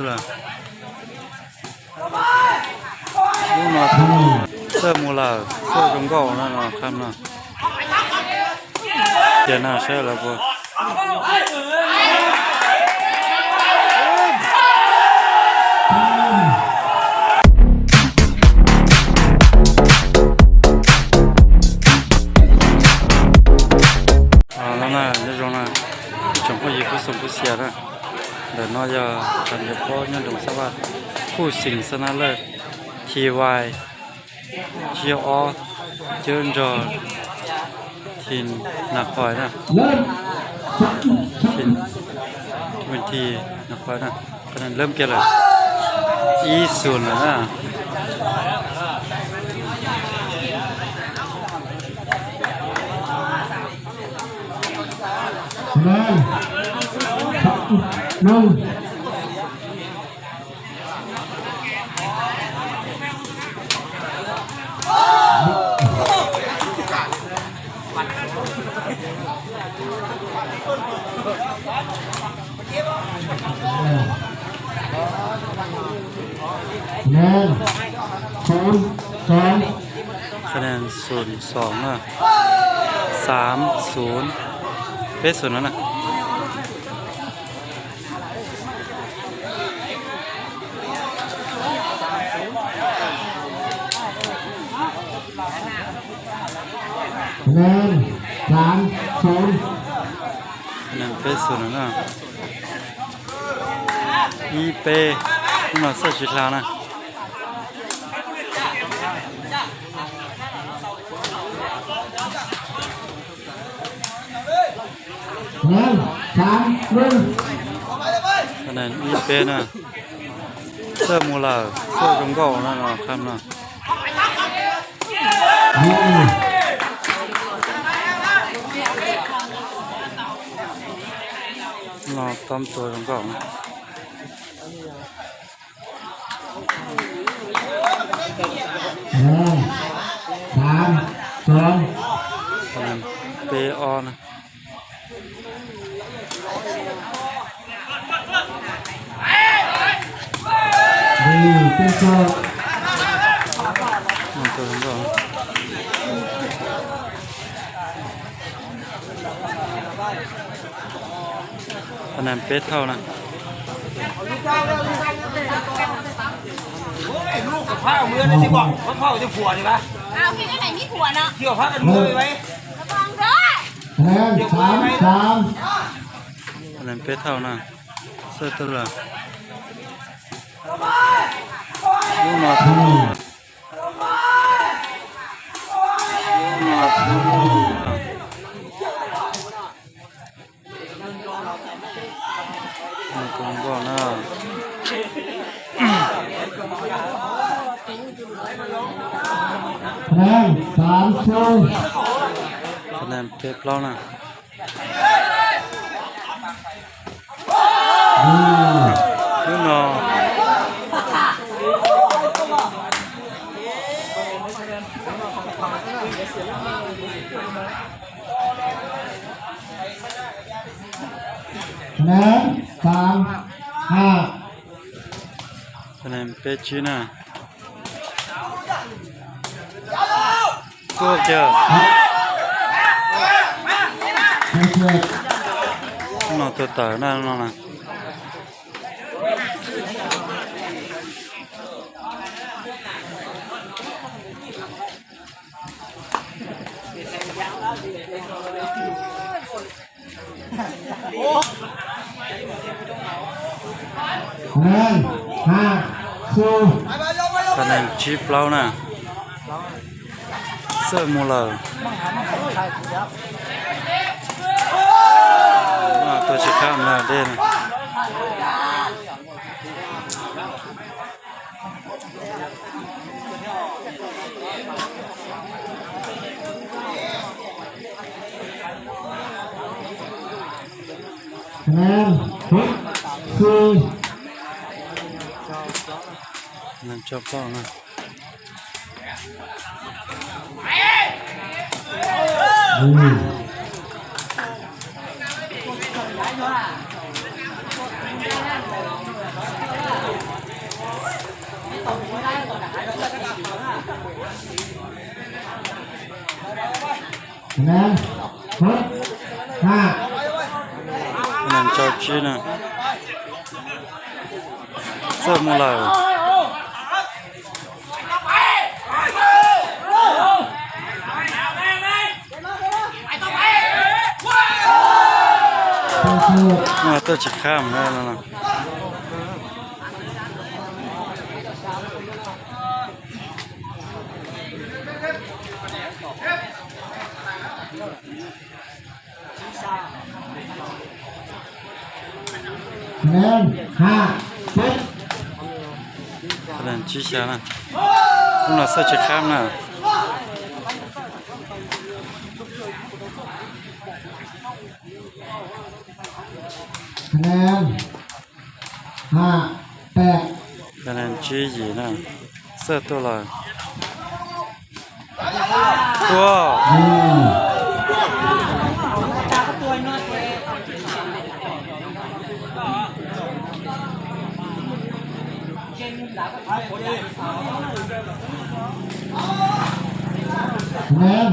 ລະ ລູກໜ້ອຍ ເສີບມູລາ ເສີບຈົງກອກ ນັ້ນເນາະ ຄັບເນາະ ເຈຍໜ້າໃຊ້ລະບໍ່ ອາ ລະນະ ຍະຈົງນະ ຈົງພໍ່ຍິງຜູ້ຊົມຜູ້ເຊຍນະ ເດີນນອກຢາການເກັບປ້ອນຍອດດົງສະຫວັດ ຄູ່ຊິງຊະນະເລີດ ທີວາຍ ເຈອອສ ເຈີນຈອນ ທີມນາຄອຍນະ ທີມເປັນທີມນາຄອຍນະ. ຕອນນັ້ນເລີ່ມເກມແລ້ວ ອີ ສູນແລ້ວນະ. คะແນນ ສູນ ສອງ ຄະແນນ ສູນ ສອງ ເນາະ ສາມ ສູນ ເປັນ ສູນ ແລ້ວນະ. ຄະແນນ ສາມ ສູນ ຄະແນນ ເປັນ ສູນ ແລ້ວນະ. ອີເປ ນ້ອງເສື້ອສີຂາວນະ. ຄະແນນ ສາມ ໜຶ່ງ ຄະແນນ ອີເປ ນະ. ເສື້ອມູລາ ເສື້ອຈົງກອກ ນັ້ນເນາະ ຄັບເນາະ. ລອຕ້ອມໂຕຈົງກອກນະ. ສາມ ສອງ ເປັນ ເປ ອອນ ດີ ເປັນສອງ. ອັນນັ້ນເປັນເທົ່ານະ. ລູກກັບພາເມືອໄດ້ຊິບອກ ມັນເຝົ້າແຕ່ຜົວນີ້ລະ. ອ້າວ ເຮັດຈັ່ງໃດມີຜົວເນາະ ທ່ຽວພາກັນເມືອໄວໆ. ລະວັງເດີ. ຄະແນນ ສາມ ສາມ. ອັນນັ້ນເປັນເທົ່ານະ ເສີດຕົວລະ ລູກໜ້ອຍ ລູກໜ້ອຍ. ຄະແນນ ສາມ ສອງ. ຄະແນນເປັນເຫຼົ່ານະ. ອືມ ລຸ້ນເນາະ. ຄະແນນ ສາມ ຫ້າ. ຄະແນນເປັນຈີນະ. ໂກເຈີ ນ້ອງຕົວເຕີນະ ນ້ອງນະ. ຄະແນນ ຫ້າ ສູນ. ຄະແນນຈີບເຫຼົ່ານະ ເສີບມູເລີ. ອາ ຕົວຊິຂ້າມແລ້ວເດ້ນະ. ຄະແນນ ຫົກ ສີ່. ນັ້ນຈອບເກົ້ານະ. ອືມ. ແມ່ນ ຫົກ ຫ້າ ນັ້ນເຈົ້າຈີນນະ ເສີບໝູ່ເຫຼົ່າ ມາເຕີຊິຂ້າມແລ້ວນະ. ຄະແນນ ຫ້າ ເຈັດ ຄະແນນຊີ້ຊະນະ ຄຸນລະເສີດຊິຂ້າມນະ ຄະແນນ ຫ້າ ແປດ ຄະແນນຈີນນະ ເສີບຕົວລະ ຕົວ ອືມ ຄະແນນ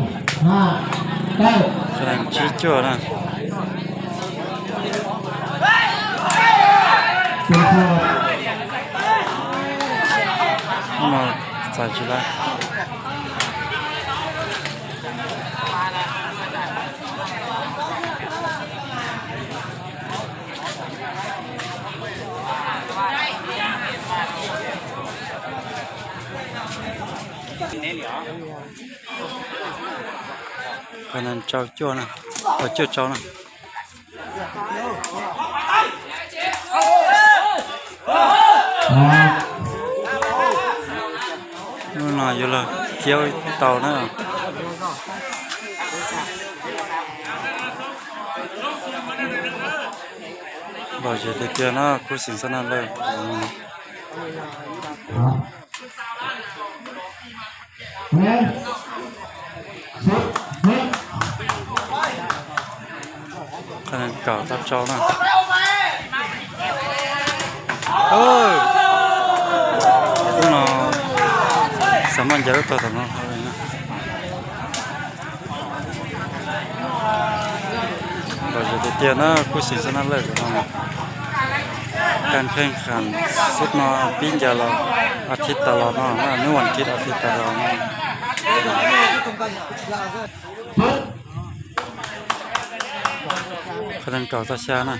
ຫ້າ ເກົ້າ ຄະແນນຈີນຈົວນະ. ມາສາຍຈຸລາ ອັນນັ້ນເຈົ້າຈົວນະ ເຈົ້າ ເຈົ້ານະ. ອືມ ໜ້ອຍຢູ່ລະ ກ່ຽວເຕົານະ ບໍ່ເສຍເທື່ອນະ ຄູ່ຊິງຊະນະເລີດ. ຄະແນນເກົ້າຕໍ່ເກົ້ານະ ເອີ ເນາະ ສາມາດຈະໄດ້ຕໍ່ຕໍ່ເນາະ. ບໍ່ເສຍເທື່ອນະ ຄູ່ຊິງຊະນະເລີດເນາະ. ການແຂ່ງຂັນສຸດເນາະ ປີນຢາລະອາທິດຕະຫຼອດເນາະ ມື້ວັນທິດອາທິດຕະຫຼອດເນາະ. ຄະແນນເກົ້າຕໍ່ຊານະ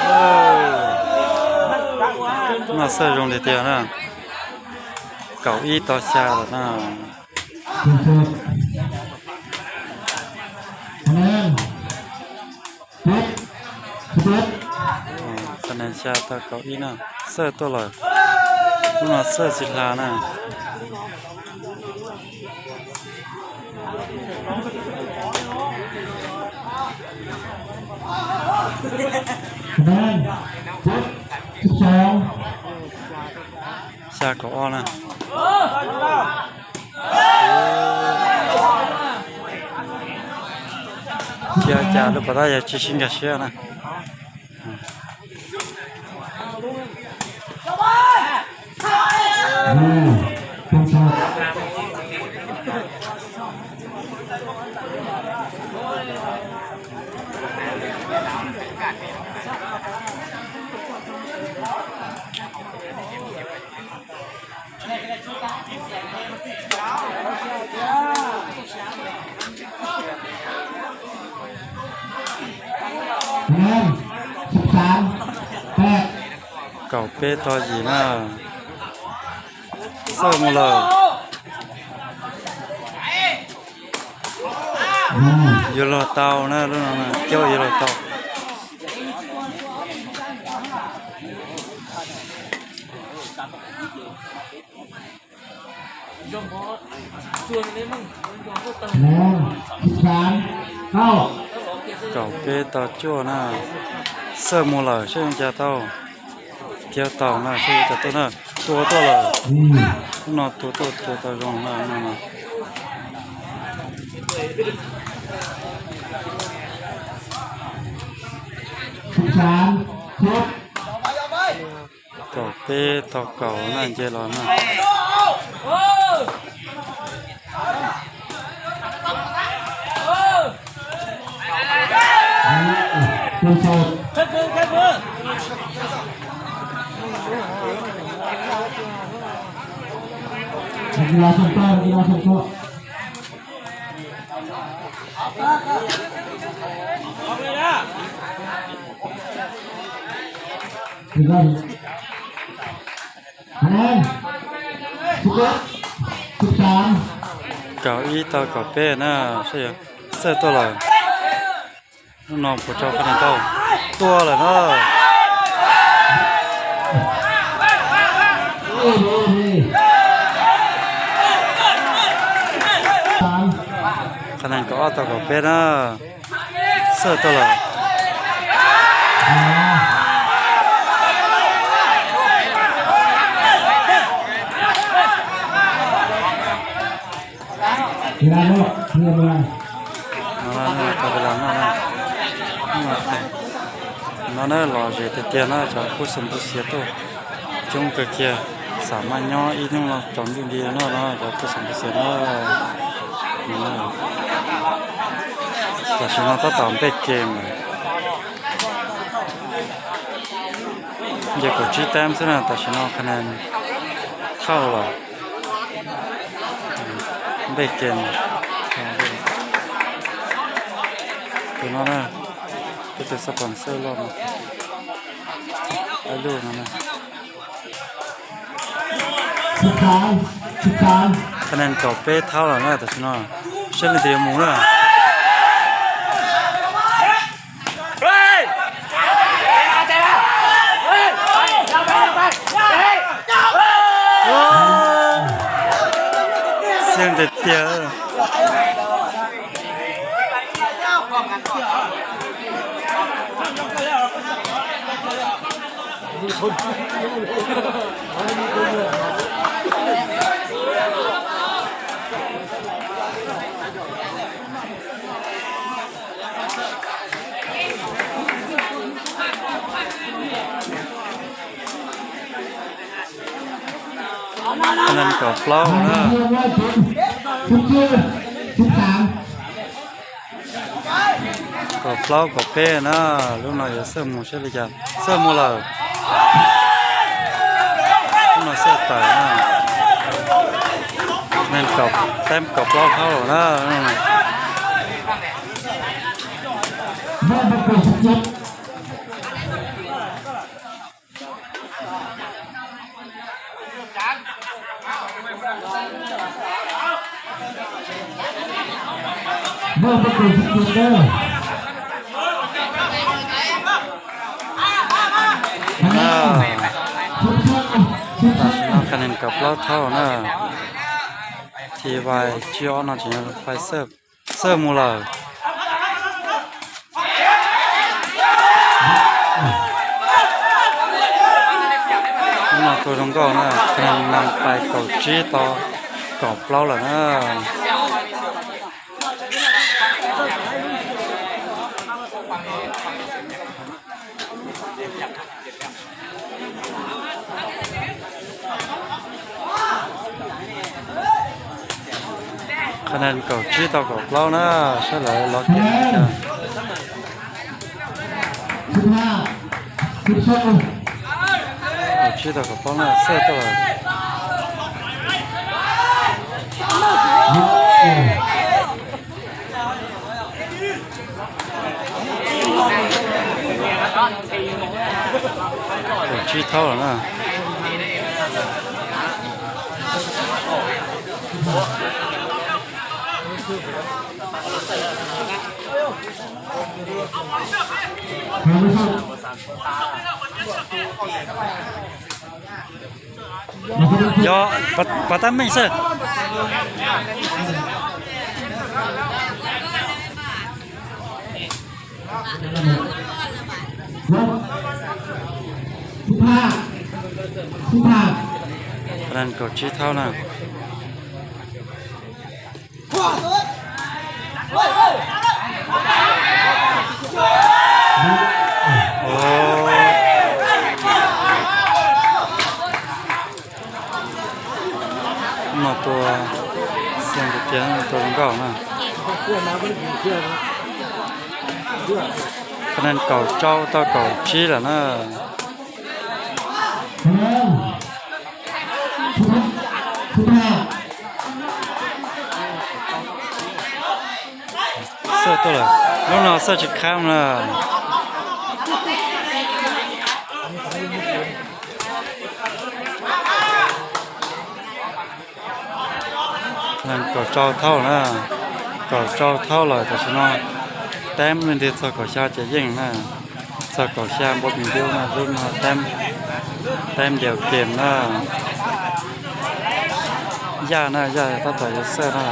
ເອີ ມາເສີບລົງເດດຽວນະ ເກົ້າອີ່ຕໍ່ຊາລະນະ. ຄະແນນ ເຈັດ ສິບເອັດ ອາ ຄະແນນຊາຕໍ່ເກົ້າອີ່ນະ ເສີບຕົວລະ ມາເສີບສິບຫ້ານະ. ຄະແນນ ເຈັດ ສິບສອງ ຊາກກໍອອກນະ. ເຈລະຈາຫຼືບໍ່ໄດ້ ຈະຊິງກັນເຊຍນະ. ອືມ ເປັນຊາກ. ຄະແນນ ສິບສາມ ແປດ ເກົ້າເປຕໍ່ຈີນນະ ເສີບໝູ່ເລີຍ. ອືມ ຢູ່ລໍເຕົານະ ລຸ້ນນັ້ນນະ ກ່ຽວຢູ່ລໍເຕົາ. ຄະແນນ ສິບສາມ ເກົ້າ ເກົ້າເປຕໍ່ຈົວນະ ເສີບໝູ່ເລີຍ ເສີບຈາເຕົາ ກ່ຽວເຕົານະ ເສີບຈາເຕົານະ ຕົວຕໍ່ເລີຍ. ອືມ ນອນຕົວ ຕົວ ຕົວຕໍ່ລົງນະ ນະ ນະ. ສິບສາມ ເຈັດ ເກົ້າເປຕໍ່ເກົ້ານະ ເຈລອນນະ. ເປັນໂຊດ ນັກກິລາສົ່ງຕໍ່ ນັກກິລາສົ່ງຕໍ່ ຄະແນນ ສິບເອັດ ສິບສາມ ເກົ້າອີ່ຕໍ່ເກົ້າເປ້ນະ ເສີບ ເສີບຕົວຫຼາຍ ລູກນ້ອງຜູ້ເຈົ້າຄະແນນເຕົ້າຕົວແຫຼະເນາະ ຄະແນນເກົ້າອີ່ຕໍ່ເກົ້າເປ້ນະ. ເສີບຕົວຫຼາຍ ເວລາເນາະ ເວລາ ເວລາ ເວລາ ເວລາ ມາເດີ ລໍເຈເຕຍນະ ຈາກຜູ້ສົມຜູ້ເສຍໂຕ ຈົງກະເກຍ ສາມາດຍໍອີກໜຶ່ງລອບຈອມຢູ່ດີເນາະ ເນາະ ຈາກຜູ້ສົມຜູ້ເສຍເນາະ ຕາຊິນອນຕາຕາມເບກເກມ ເຢຍກວ່າຈີແຕ້ມຊະນະ ຕາຊິນອນຄະແນນເທົ່າລະ ເບກເກມ ໂຕນັ້ນນະ ເປັນສະປອນເຊີລອບ ໄອ້ລູກນັ້ນນະ. ສິບສາມ ສິບສາມ ຄະແນນເກົ້າເປ້ເທົ່າແລ້ວນະ ຕາຊິນອນ ເຊນເດໝູນະ ໂອ້ ສຽງເຕະເຕະ. ອັນນັ້ນກໍເປົ່າເນາະ ສິບສາມ ກໍເປົ່າກໍເປ້ນະ ລູກນ້ອຍຢ່າເສີມໝູ່ເຊີລິກາ ເສີມໝູ່ເລີຍ ລູກນ້ອຍເສີມຕາຍນະ ແມ່ນກໍແຕ້ມກໍເປົ່າເຂົ້ານະ ເບິ່ງປະຕູເກັບເດີ ອ່າ ຕາຊິນອນຄະແນນກັບລາວເທົ່ານະ ທີວາຍຈີອອນນະ ໄປເສີບ ເສີບມູລາ ມາໂຕຕົງເກົ່ານະ ຄະແນນນຳໄປເກົ້າຈີຕໍ່ເກົ້າເປົ່າແລ້ວນະ. ຄະແນນເກົ້າຈີຕໍ່ເກົ້າເປົ່າແລ້ວນະ ເສຍເລີຍ ລໍເກັບນະ ສິບຫ້າ ສິບສອງ ເກົ້າຈີຕໍ່ເກົ້າເປົ່າແລ້ວນະ ເສຍເລີຍ. ໂອ້ ຈີເທົ່າແລ້ວນະ ຍອ ປະ ປະຕາມໄມເຊີ ສິບຫ້າ ສິບຫ້າ ອັນນັ້ນກໍຈີເທົ່ານະ. ໂອ້ ມາຕົວສຽງຕະກຽນຕົວເກົ່ານະ. ຄະແນນເກົ້າເຈົ້າຕໍ່ເກົ້າຈີແລ້ວນະ. ຄະແນນສິບຫົກ ສິບຫ້າ ເສີບໂຕເລີຍ ລຸງນ້ອຍເສີບຊິຂ້າມນະ. ນັ້ນກໍເຈົ້າເທົ່ານະ ກໍເຈົ້າເທົ່າຫຼາຍ ແຕ່ຊະນ້ອຍ ແຕ້ມເງິນທີ່ສກຊຈະຍິງນະ ສກຊບໍ່ມີດິວນະ ລຸ້ນນະ ແຕ້ມ ແຕ້ມດຽວເກມນະ ຢ່ານະ ຢ່າຕັດຕໍ່ ຢ່າເສີບນະ.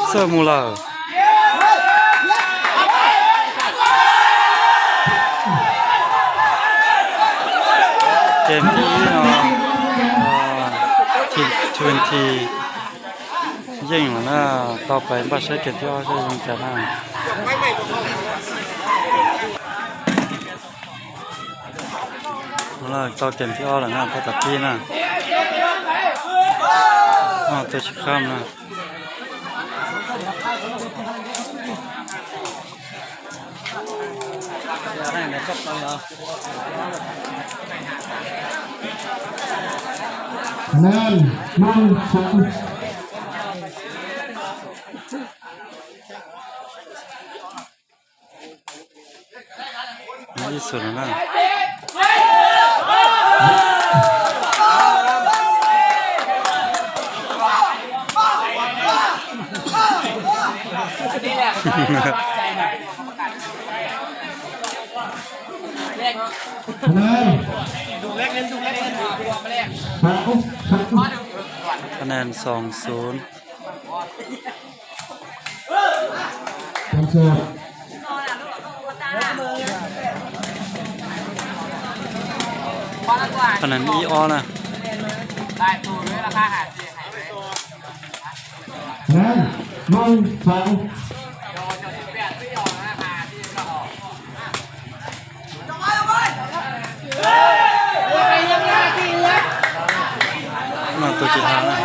ເສີບມູເລີ ເກມທີ່ເນາະ ເອີ ທີທະເວັນທີຍິງແລ້ວນະ ຕໍ່ໄປບໍ່ໃຊ້ເກມທີ່ອອກ ໃຊ້ວຽງຈັນນະ. ເອົາລະ ຕໍ່ເກມທີ່ອອກແລ້ວນະ ປາຕາປີນະ ອອກໂຕຊິຄຳນະ. ຄະແນນ ໜຶ່ງສູນ. ໃນທີ່ສຸດແລ້ວນະ ຄະແນນ ສອງສູນ. ອັນນັ້ນອີອໍນະ ນັ້ນ ໜຶ່ງ ສອງ. ມາຕົວສຸດທ້າຍນະ ໜຶ່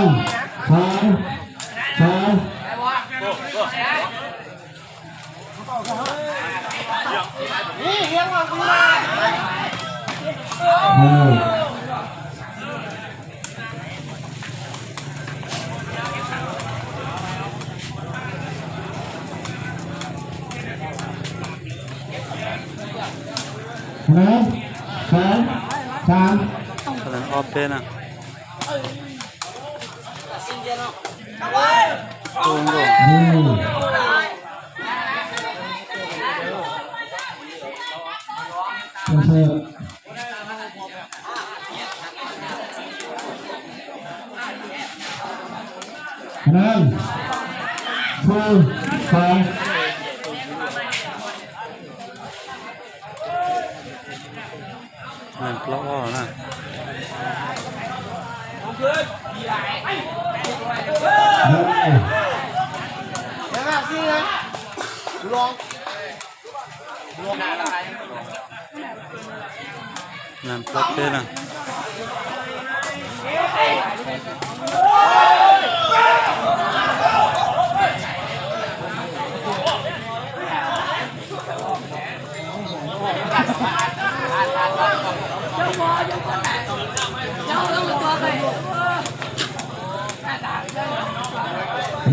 ງ ສອງ ສາມ. ໜຶ່ງ ສອງ ສາມ. ກຳລັງອອກເພຈນະ. ໂອ້ໂຫ ອືມ ນັ້ນ ຄື ສອງ. ແມ່ນປະອອນະ ນັ້ນປະເພນະ.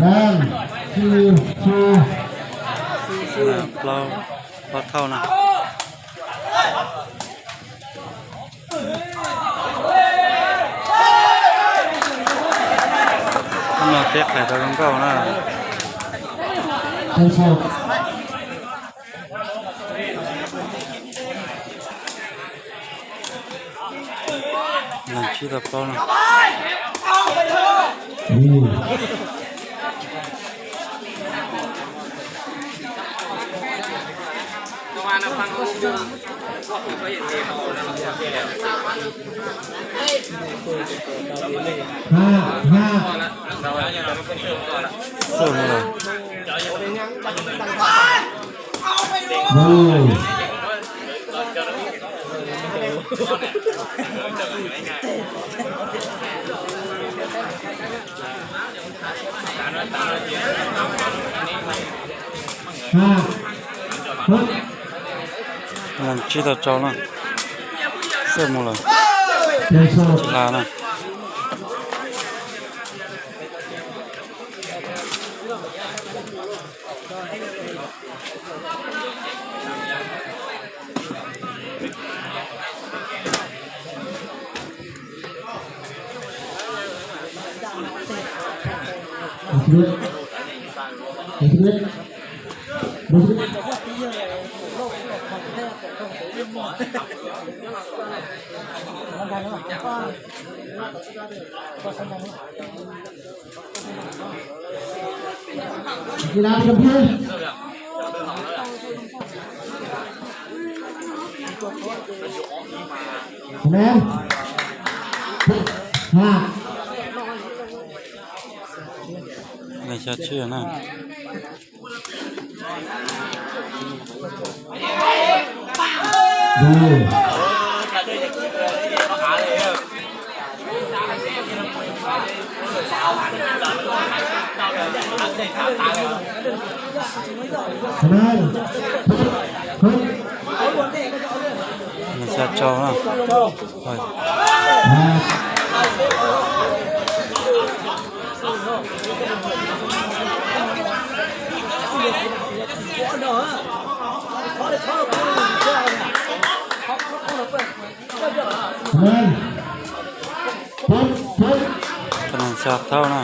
ນັ້ນ ຄື ຄື ເປົ່າ ເປົ່າເທົ່ານະ. ມັນມາແກ້ໄຂຕົວເກົ່ານະ. ນັ້ນ ທີ່ຕະເປົານະ. ອືມ ຫ້າ ຫ້າ. ສູນເລີຍ. ໂອ້ ຫ້າ ຫົກ ນັ້ນ ຈີ່ຕໍ່ເຈົ້ານະ ເສີບໝົດເລີຍ ເປັນໂຊ ລານະ. ກິລາເປັນກຳແພງ ຄະແນນ ຫ້າ ໃນຊາເຊຍນະ. ຄະແນນ ຄະແນນຊາບເທົ່ານະ.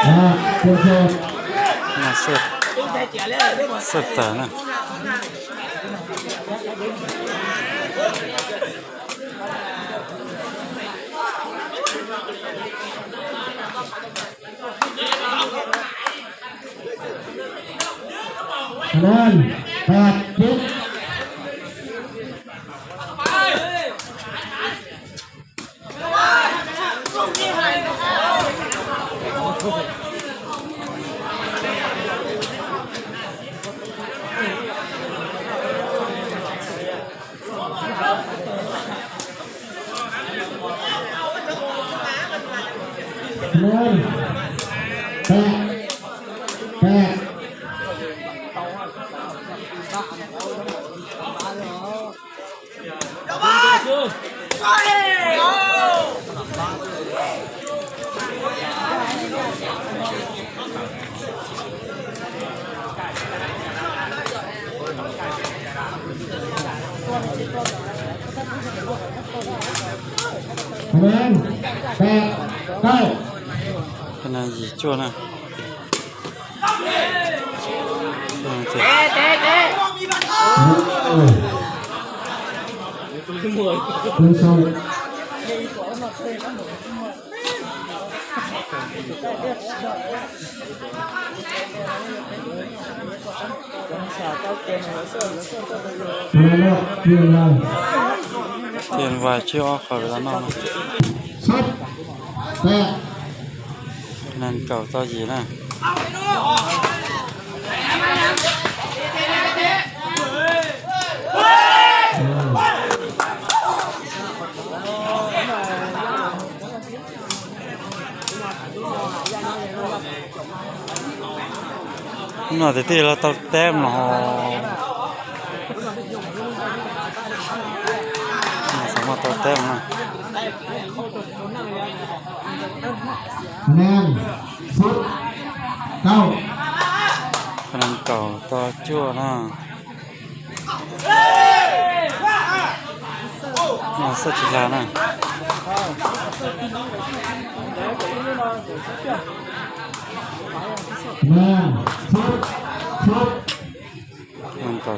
ອ່າ ເປັນເຊີບ ມາເສີບ ເສີບຕານະ. ຄະແນນ ແປດ ເຈັດ. ຄະແນນ ແປດ ເກົ້າ. ຄະແນນດີຈົວນະ. ເຕະ ເຕະ ເຕະ ປ່ຽນໃໝ່ ເວລານອກ. ແປດ ນັ້ນ ເກົ້າຕໍ່ສີ່ນະ. ໜ້ອຍແຕ່ທີ່ລາວຕັດແຕ້ມເນາະ ສາມາດຕັດແຕ້ມນະ. ຄະແນນ ສິບ ເກົ້າ. ຄະແນນເກົ້າຕໍ່ຈັ່ວນະ. ມາເສີບທີລະນະ. ແມ່ນ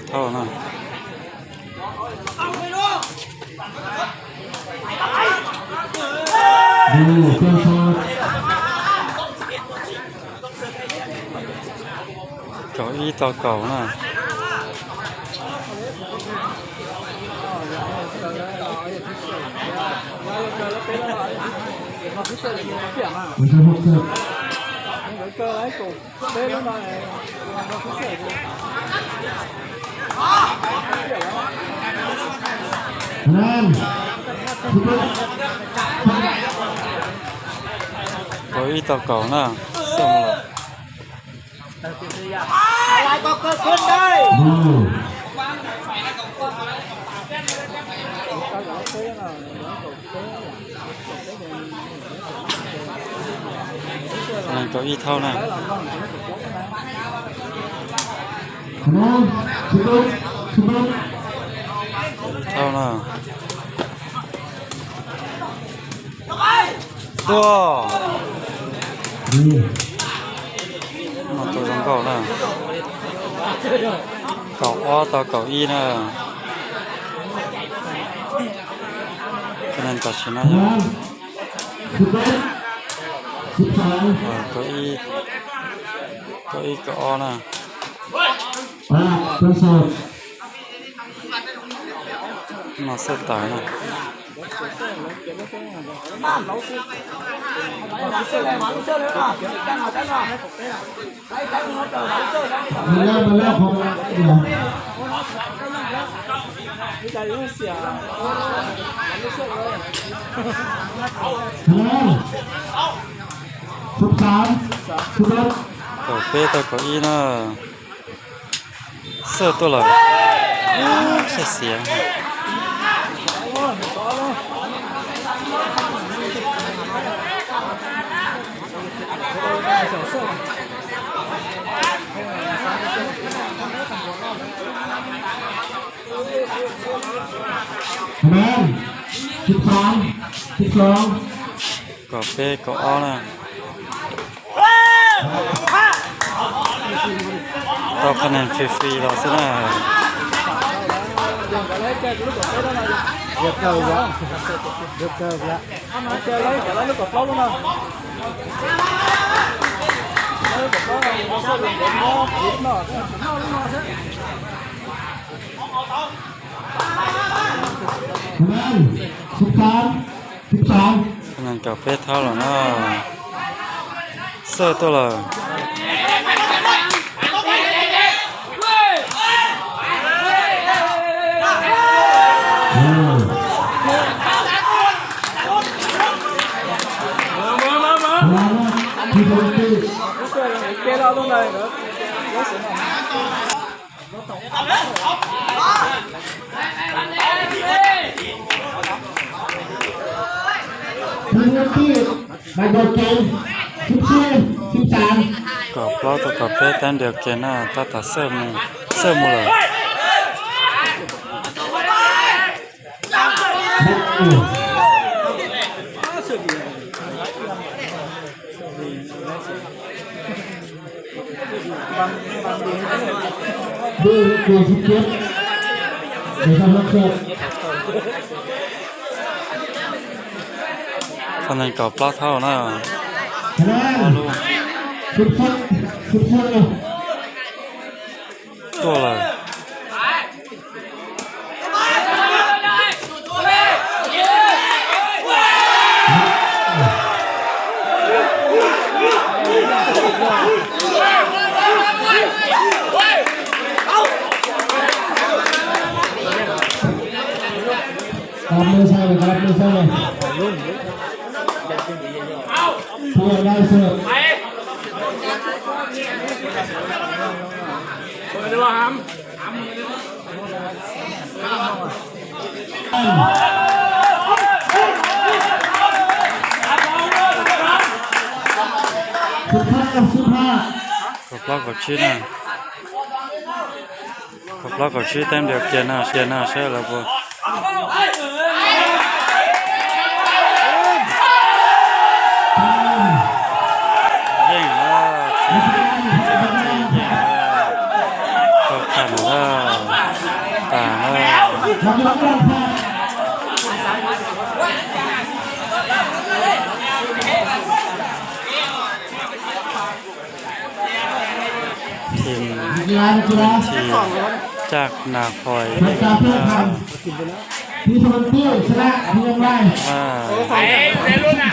ເທົ່ານະ. ເກົ້າອີ່ຕໍ່ເກົ້ານະ. ມັນຈະຫົກເກີບ. ແມ່ນ ເກົ້າອີ່ຕໍ່ເກົ້ານະ ສົ່ງລະ ອະໄລກໍເກີດຂຶ້ນໄດ້ ອັນນັ້ນເກົ້າອີ່ເທົ່ານະ ເທົ່ານະ ຕົວະ ມາຕົວະສອງເກົ້ານະ ເກົ້າອໍຕໍ່ເກົ້າອີ່ນະ ຄະແນນຕັດສິນນະ ສິບເອັດ ສິບສອງ ເກົ້າອີ່ ເກົ້າອີ່ ເກົ້າອໍນະ ອາ ເປັນເສີບ ມາເສີບຕາຍນະ ມາແລ້ວ ມາແລ້ວ ຂອງ ເອີ ສິບສາມ ສິບເອັດ ເກົ້າເປ້ຕໍ່ເກົ້າອີ່ນະ ເສີບຕົວະລະ ເສຍ ເສຍ ຄະແນນ ສິບສາມ ສິບສອງ ເກົ້າເປ້ເກົ້າອໍນະ ຕໍ່ຄະແນນຟຣີໆລະຊະນະ ເກີບເກີບລະ ເກີບເກີບລະ ຄະແນນ ສິບສາມ ສິບສອງ ຄະແນນເກົ້າເປ້ເທົ່າລະນະ ເສີບຕົວະລະ ເອີ ມາ ມາ ມາ ມາ ມາ ເປັນນາທີໃບດຽວເກມ ສິບສີ່ ສິບສາມ ກໍເພາະຕົວກໍເພະແຕ້ມດຽວເກມນະ ຕາຕາເສີມ ເສີມໝົດເລີຍ. ເບີສິບເຈັດ ເດີນທາງຮັບໂຊກ ຕອນນັ້ນກໍປາເທົ່ານະ ຄະແນນ ສິບເຈັດ ສິບເຈັດ ຕົວະເລີຍ. ກະລັບມືໃສ່ເລີຍ ກະລັບມືໃສ່ເລີຍ ເພື່ອໄດ້ເສີບ. ສິບຫ້າ ສິບຫ້າ ກໍປາກກໍຊິນະ. ຂອບເຮົາກໍຊິແຕ້ມດຽວເກມນະ ເກມນະ ໃຊ້ລະບົບ ຍິງແລ້ວ ເຈົ້າທີ່ຍິງແລ້ວ ຕອບຂັນແລ້ວ ຕາຍແລ້ວ. ທີມ ທີມຈາກນາຄອຍ ທີມທະວັນຕິວຊະນະທີມລາວ ອ່າ ໄປ ໄປລຸ້ນນະ